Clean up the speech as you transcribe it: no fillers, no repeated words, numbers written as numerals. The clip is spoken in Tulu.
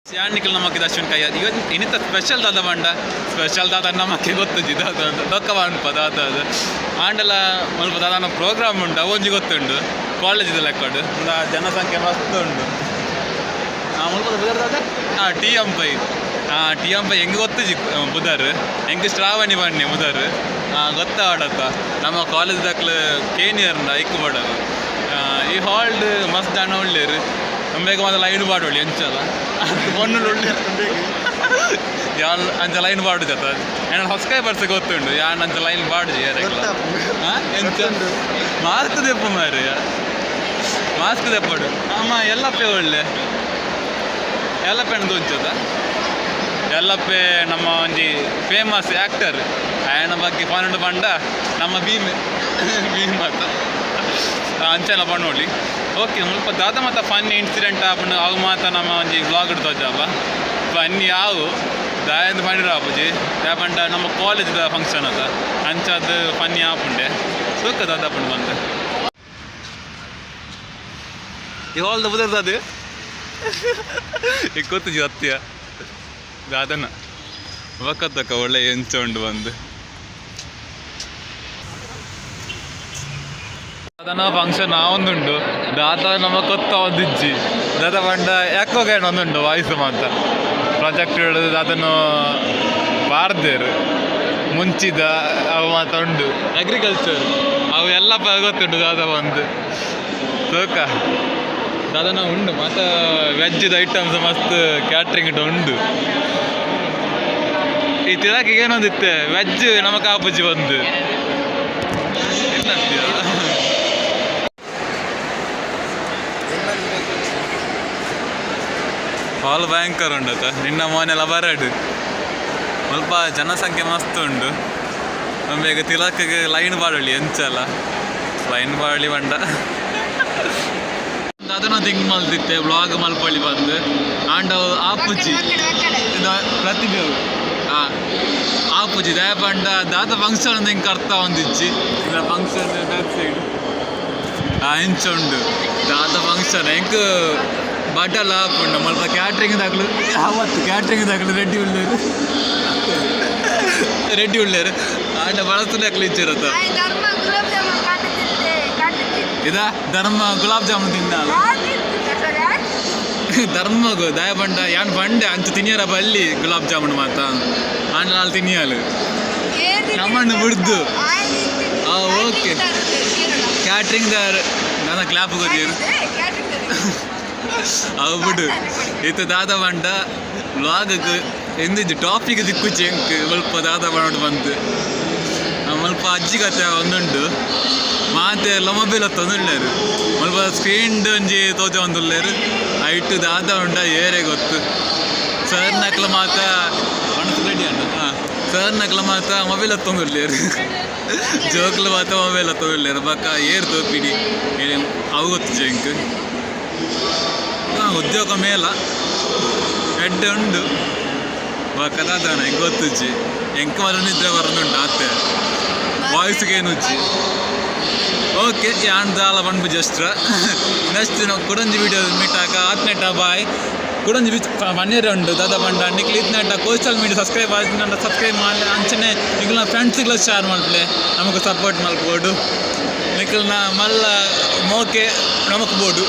ಯಾನಿಕಲ್ ನಮಕ್ ದರ್ಶನ್ ಕೈಯ ಇವತ್ತು ಇನ್ನಿತ ಸ್ಪೆಷಲ್ ದಾದ ಬಂಡ ಸ್ಪೆಷಲ್ ದಾದ ನಮಕ್ಕೆ ಗೊತ್ತುಜಿ ದಾದ ದೊಕ್ಕ ಪನ್ಪ ದಾದ ಅದು ಆಂಡಲ ಮುಲ್ಪ ದಾದಾನ ಪ್ರೋಗ್ರಾಮ್ ಉಂಡು, ಅವೊಂಜಿ ಗೊತ್ತುಂಡು. ಕಾಲೇಜಿದ ಲೆಕ್ಕಡು ಜನಸಂಖ್ಯೆ ಮಸ್ತ್ ಉಂಡು. ಹಾಂ, ಮುಲ್ಪ ಬುದರ್ ದಾದ? ಹಾಂ, ಟಿ ಎಂ ಪೈ. ಹಾಂ, ಟಿ ಎಂ ಪೈ ಹೆಂಗೆ ಗೊತ್ತುಜಿ ಬುದರ್. ಹೆಂಗೆ ಶ್ರಾವಣಿ ಬನ್ನಿ ಬುದರ್. ಹಾಂ, ಗೊತ್ತಾಡತ್ತ ನಮ್ಮ ಕಾಲೇಜ್ ದಾಕ್ಲು ಕೇನಿಯರ್ನ ಐಕ್ಕು ಬಡದು. ಈ ಹಾಲ್ಡ್ ಮಸ್ತ್ ಜನ ಉಳ್ಳೇರು. ಬೇಗ ಮಾತ್ರ ಲೈನ್ ಪಾಡೊಳಿ ಎಂಚಲ ಪೊಣ್ಣುಲು ಉಳ್ಳೇರು. ಯಾನ್ ಅಂಚ ಲೈನ್ ಪಾಡು ಜತ ಏನ ಸಬ್ಸ್ಕ್ರೈಬರ್ಸ್ ಗೊತ್ತುಂಡು, ಯಾನ್ ಅಂಚ ಲೈನ್ ಪಾಡುಜಿ ಯಾರೆಗ್ಲ. ಎಂಚ ಮಾಸ್ಕ್ ದೆಪ್ಪು ಮಾರ್ರೆ, ಮಾಸ್ಕ್ ದೆಪ್ಪಡು. ಅಮ್ಮ ಎಲ್ಲಪ್ಪೆ ಒಳ್ಳೆ ಎಲ್ಲಪ್ಪೆನ ತೋಂಚದ. ಎಲ್ಲಪ್ಪೆ ನಮ್ಮ ಒಂಜಿ ಫೇಮಸ್ ಆ್ಯಕ್ಟರ್. ಆಯನ ಬಗ್ಗೆ ಪನ್ನೊಂಡು ಪಂಡ ನಮ್ಮ ಭೀಮ್ ಭೀಮ್ ಅತ್ತ ಅಂಚೆಲ್ಲ ಪಣ್ಣೋಳಿ. ಓಕೆ, ಮುಲ್ಪ ದಾದ ಮಾತ ಫನ್ನಿ ಇನ್ಸಿಡೆಂಟ್ ಆಪುಂಡು ಅವು ಮಾತ ನಮ್ಮ ಒಂಜಿ ವ್ಲಾಗ್ ತೋಜಾಪ. ಫನ್ನಿ ಆವು ದಾಯಂದ್ ಪಂಡಿರ ಆಪುಜಿ. ಪಂಡ ನಮ್ಮ ಕಾಲೇಜ್ದ ಫಂಕ್ಷನ್ ಅದ, ಅಂಚಾದ್ ಫನ್ನಿ ಆಪುಂಡೆ. ಸುಕ್ಕ ದಾದ ಆಪುಂಡು ಬಂದು ಈ ಹಾಲ್ದ ಬುದರ್ದ ಈ ಗೊತ್ತುಜಿ ಸತ್ಯ ದಾದನ ಬಕ್ಕತ್ತಕ್ಕ ಒಳ್ಳೆ ಎಂಚ ಉಂಡು ಬಂದು. ದಾದನ ಫಂಕ್ಷನ್ ಆವೊಂದುಂಡು. ದಾದ ನಮ್ಮ ಕೊತ್ತ ಒಂದಿಜ್ಜಿ. ದಾದ ಪಂಡ ಯಾಕೋಗೇಣ ಒಂದುಂಡು ವಾಯ್ಸ್ ಮಾತ ಪ್ರಾಜೆಕ್ಟ್ ದಾದನು ಪಾರ್ದೇರು ಮುಂಚಿದ ಅವು ಮಾತ ಉಂಡು. ಅಗ್ರಿಕಲ್ಚರ್ ಅವು ಎಲ್ಲ ಗೊತ್ತುಂಡು. ದಾದ ಬಂದು ತೂಕ ದಾದನ ಉಂಡು ಮಾತ ವೆಜ್ದ ಐಟಮ್ಸ್ ಮಸ್ತ್ ಕ್ಯಾಟ್ರಿಂಗ್ ಉಂಡು. ಈ ತಿರಕಿಗೆ ಏನೊಂದಿತ್ತೆ ವೆಜ್ ನಮಕ್ ಆಪುಜಿ ಬಂದು. ಏನಂತೀಯ? ಹಾಲ್ ಭಯಂಕರ ಉಂಡತ. ನಿನ್ನ ಮನೆಲ್ಲ ಬರಡು. ಸ್ವಲ್ಪ ಜನಸಂಖ್ಯೆ ಮಸ್ತ್ ಉಂಡು. ನಮಗೆ ತಿಲಕ್ಗೆ ಲೈನ್ ಬಾಡೊಳಿ ಎಂಚಲ್ಲ ಲೈನ್ ಬಾಡಲಿ ಬಂಡ. ಅದನ್ನ ತಿಂಗ್ ಮಲ್ತಿತ್ತೆ ಬ್ಲಾಗ್ ಮಲ್ಪೊಳಿ ಬಂದು ಆಂಡ ಆಪುಜಿ ಪ್ರತಿಭೆ. ಹಾಂ, ಆಪುಜಿ ದಯ ಪಂಡ ದಾದ ಫಂಕ್ಷನ್ ಹಿಂಗೆ ಅರ್ಥ ಒಂದಿಜ್ಜಿ. ಫಂಕ್ಷನ್ ಬ್ಯಾಕ್ ಸೈಡ್ ಇಂಚ ಉಂಡು. ದಾದ ಫಂಕ್ಷನ್ ಎಂಕ್ ಬಟಲ್ ಆಪುಂಡು. ಮುಲ್ಪ ಕ್ಯಾಟ್ರಿಂಗ್ ದಾಕ್ಲು ಅವತ್ತು ಕ್ಯಾಟ್ರಿಂಗ್ ದಾಕ್ಲು ರೆಡಿ ಉಳ್ಳೇರು, ರೆಡಿ ಉಳ್ಳೇರು. ಆಂಡ ಬಳಸುನಕ್ಲು ಇಚ್ಚಿರತ್ತ. ಧರ್ಮ ಗುಲಾಬ್ ಜಾಮೂನ್ ಕಾಟ ತಿಂದೆ, ಕಾಟ ತಿಂದೆ. ಇದ ಧರ್ಮ ಗುಲಾಬ್ ಜಾಮೂನ್ ತಿನ್ನಲ್ಲ. ಧರ್ಮಗು ದಯ ಪಂಡ ಯಾನ್ ಪಂಡೆ ಅಂಚ ತಿನಿಯರ ಬಲ್ಲಿ ಗುಲಾಬ್ ಜಾಮೂನ್ ಮಾತ. ಆಂಡ ನಾಲ್ ತಿನಿಯಲು ನಮ್ಮನ್ನು ಬಿಡ್ದು. ಆ, ಓಕೆ. ಕ್ಯಾಟ್ರಿಂಗ್ ದಾರ್ ನನ್ನ ಕ್ಲಾಪ್ ಗೊತ್ತಿರು. ಅವು ಬಿಡು. ಇತ್ತ ದಾದ ಪಂಡ ವ್ಲಾಗ್ ಎಂದಿಜ್ಜಿ ಟಾಪಿಕ್ ದಿಕ್ಕುಚಿ ಎಂಕ್. ಮುಲ್ಪ ದಾದ ಪಂಡ ಬಂತು ಮುಲ್ಪ ಅಜ್ಜಿ ಕತೆ ಒಂದುಂಡು. ಮಾತೆರ್ಲ ಮೊಬೈಲ್ ಹೊತ್ತೊಂದುಲ್ಲೆರ್. ಮುಲ್ಪ ಸ್ಕ್ರೀನ್ ಒಂಜಿ ತೋಜ ಒಂದುಲ್ಲೆರ್. ಐಟ್ ದಾದ ಉಂಡ ಏರೆ ಗೊತ್ತು. ಸರ್ ನಕ್ಲ ಮಾತ ಮನಸ್ಸು ರೆಡಿ ಅಂಡ. ಹಾಂ, ಸರ್ ನಕ್ಲ ಮಾತ ಮೊಬೈಲ್ ಹೊತ್ತೊಂದುಲ್ಲೆರ್, ಜೋಕ್ಲು ಮಾತ ಮೊಬೈಲ್ ಹೊತ್ತೊಂದುಲ್ಲೆರ್. ಬೊಕ್ಕ ಏರ್ ತೋಪಿಡಿ ಅವು ಗೊತ್ತುಜಿ ಎಂಕ್. ಹಾಂ, ಉದ್ಯೋಗ ಮೇಲ ಎಡ್ಡೆ ಉಂಡು. ಬೊಕ್ಕ ದಾದಾನ ಎಂಕ್ ಗೊತ್ತುಜ್ಜಿ. ಎಂಕ್ ಮಾತ್ರ ನಿದ್ರೆ ಬರೋದುಂಟು ಆತೆ, ವಾಯ್ಸ್ಗೆ ಏನುಜ್ಜಿ. ಓಕೆ, ಯಾನ್ ದಾಲ ಪನ್ಪುಜಿ ಜಸ್ಟ್. ನೆಕ್ಸ್ಟ್ ನಾವು ಕುಡೊಂಜಿ ವಿಡಿಯೋ ಮೀಟ್ ಆಕ. ಆತ್ನೆಟ ಬಾಯ್. ಕುಡೊಂಜಿ ಬಿಚ್ ಪನ್ನೀರ್ ಉಂಡು. ದಾದ ಪಂಡ ನಿಕ್ಲು ಇತ್ನೆಟ ಸೋಷಿಯಲ್ ಮೀಡಿಯಾ ಸಬ್ಸ್ಕ್ರೈಬ್ ಆಯ್ತು, ಸಬ್ಸ್ಕ್ರೈಬ್ ಮಾಡಿ. ಅಂಚನೆ ನಿಕ್ಲ್ನ ಫ್ರೆಂಡ್ಸ್ಗಳ ಶೇರ್ ಮಲ್ಪಲೆ, ನಮಕ್ ಸಪೋರ್ಟ್ ಮಲ್ಪೊಡು. ನಿಕ್ಲ್ನ ಮಲ್ಲ ಮೋಕೆ ನಮಕ್ ಬೋಡು.